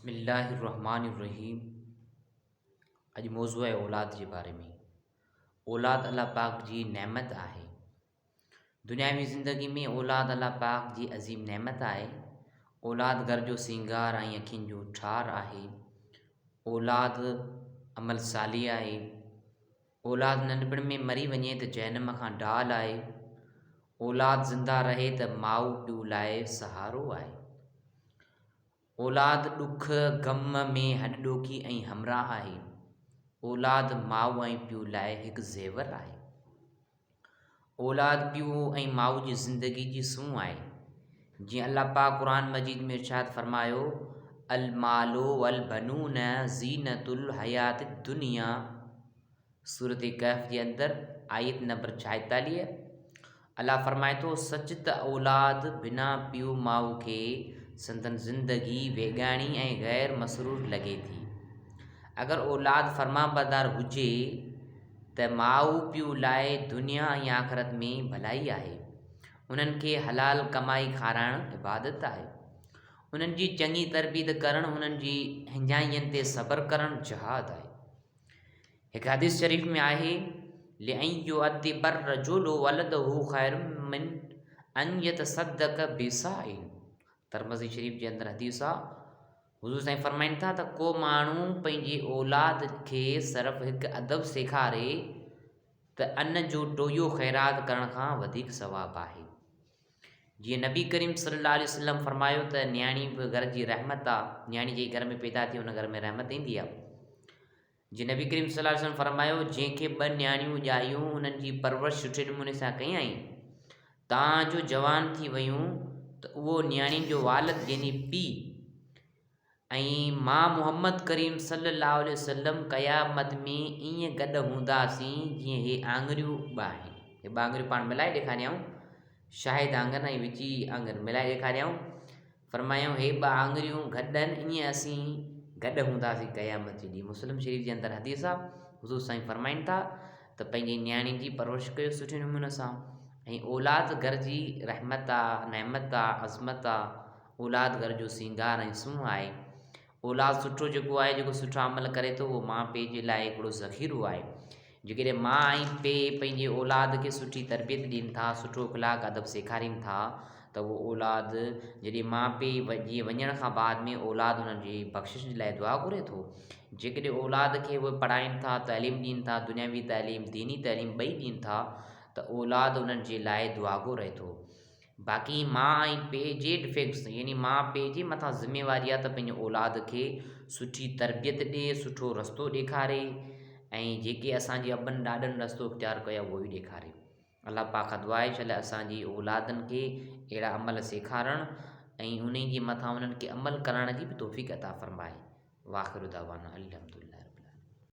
بسم الله الرحمٰن الرحيم اڄ موضوع آهي اولاد جي باري ۾ اولاد الله پاڪ جي نعمت آهي دنياوي زندگي ۾ اولاد الله پاڪ جي عظيم نعمت آهي اولاد گھر جو سينگار ۽ اکين جو ٺار آهي اولاد عمل صالح آهي اولاد ننڍپڻ ۾ مري وڃي ته جهنم کان ڍال آهي. اولاد زنده رهي ته ماء پيء لاء سهارو آهي. اولاد ڏک غم ۾ هڏڏوکي ۽ همراهه آهي. اولاد ماء ۽ پيء لاء هڪ زيور آهي. اولاد پيء ۽ ماء جي زندگي جي سونهن آهي. جيئن الله پاڪ قرآن مجيد ۾ ارشاد فرمايو، المال والبنون زينة الحياة الدنيا سورة ڪهف جي اندر آيت نمبر 46 الله فرمائي ٿو سچ ته اولاد بنا پيء ماء کي سندن زندگي ويڳاڻي ۽ غير مسرور لڳي ٿي. اگر اولاد فرمانبردار هجي ته ماء پيء لاء دنيا ۽ آخرت ۾ ڀلائي آهي. انهن کي حلال ڪمائي کارائڻ عبادت آهي. انهن جي چڱي تربيت ڪرڻ انهن جي هنجائين تي صبر ڪرڻ جهاد آهي. هڪ حديث شريف ۾ آهي، لأن يؤدب الرجل ولده خير من ان يتصدق بصاع ترمذي شريف جي اندر حديث آ حضور سائين فرمائن ٿا ته ڪو ماڻهو پنهنجي اولاد کي صرف هڪ ادب سيکاري ته ان جو ٽويو خيرات ڪرڻ کان وڌيڪ ثواب آهي. جيئن نبي ڪريم صلي الله عليه وسلم فرمايو ته نياڻي به گهر جي رحمت آ، نياڻي جنهن گهر ۾ پيدا ٿئي ان گهر ۾ رحمت ايندي آ. جيئن نبي ڪريم صلي الله عليه وسلم فرمايو جنهن کي ٻه نياڻيون ڄايون انهن جي پرورش سٺي نموني سان ڪيائين تان جو جوان ٿي ويون ته اهو نياڻين جو والد يعني پيء ۽ مان محمد ڪريم صلي الله عليه وسلم قيامت ۾ ائين گڏ هونداسين جيئن هي آڱريون ٻه آهن. هي ٻه آڱريون پاڻ ملائي ڏيکاريائون، شاهد آڱر ۽ وچي آڱر ملائي ڏيکاريائون. فرمايائون هي ٻه آڱريون گڏ آهن ائين اسين گڏ هونداسين قيامت جي ڏينهن. مسلم شريف جي اندر حديث آ حضور سائين فرمائن ٿا ته پنهنجي نياڻين جي پرورش ڪيو سٺي نموني سان ۽ اولاد گهر جي رحمت آ، نعمت آ، عظمت آ. اولاد گهر جو سينگار ۽ سونهن آهي. اولاد سٺو جيڪو آهي، جيڪو سٺا عمل ڪري ٿو، اهو ماء پيء جي لاء هڪڙو ذخيرو آهي. جيڪڏهن ماء ۽ پيء پنهنجي اولاد کي سٺي تربيت ڏين ٿا، سٺو اخلاق ادب سيکارين ٿا ته اهو اولاد جڏهن ماء پيء جي وڃڻ کان بعد ۾ اولاد انهن جي بخشش جي لاء دعا گهري ٿو. جيڪڏهن اولاد کي اهي پڙهائين ٿا، تعليم ڏين ٿا، دنياوي تعليم، ديني تعليم ٻئي ڏين ٿا ته اولاد انهن جي لاء دعاگو رهي ٿو. باقي ماء ۽ پيء جي ڊفيڪٽس يعني ماء پيء جي مٿان ذميواري آهي ته پنهنجي اولاد کي سٺي تربيت ڏي سٺو رستو ڏيکاري ۽ جيڪي اسان جي ابن ڏاڏن رستو اختيار ڪيو اهو ئي ڏيکاري الله پاڪ کان دعا آهي شل اسان جي اولادن کي اهڙا عمل سيکارڻ ۽ انهي جي مٿان انهن کي عمل ڪرائڻ جي به توفيق عطا فرمائي واخر دعوانا الحمدلله.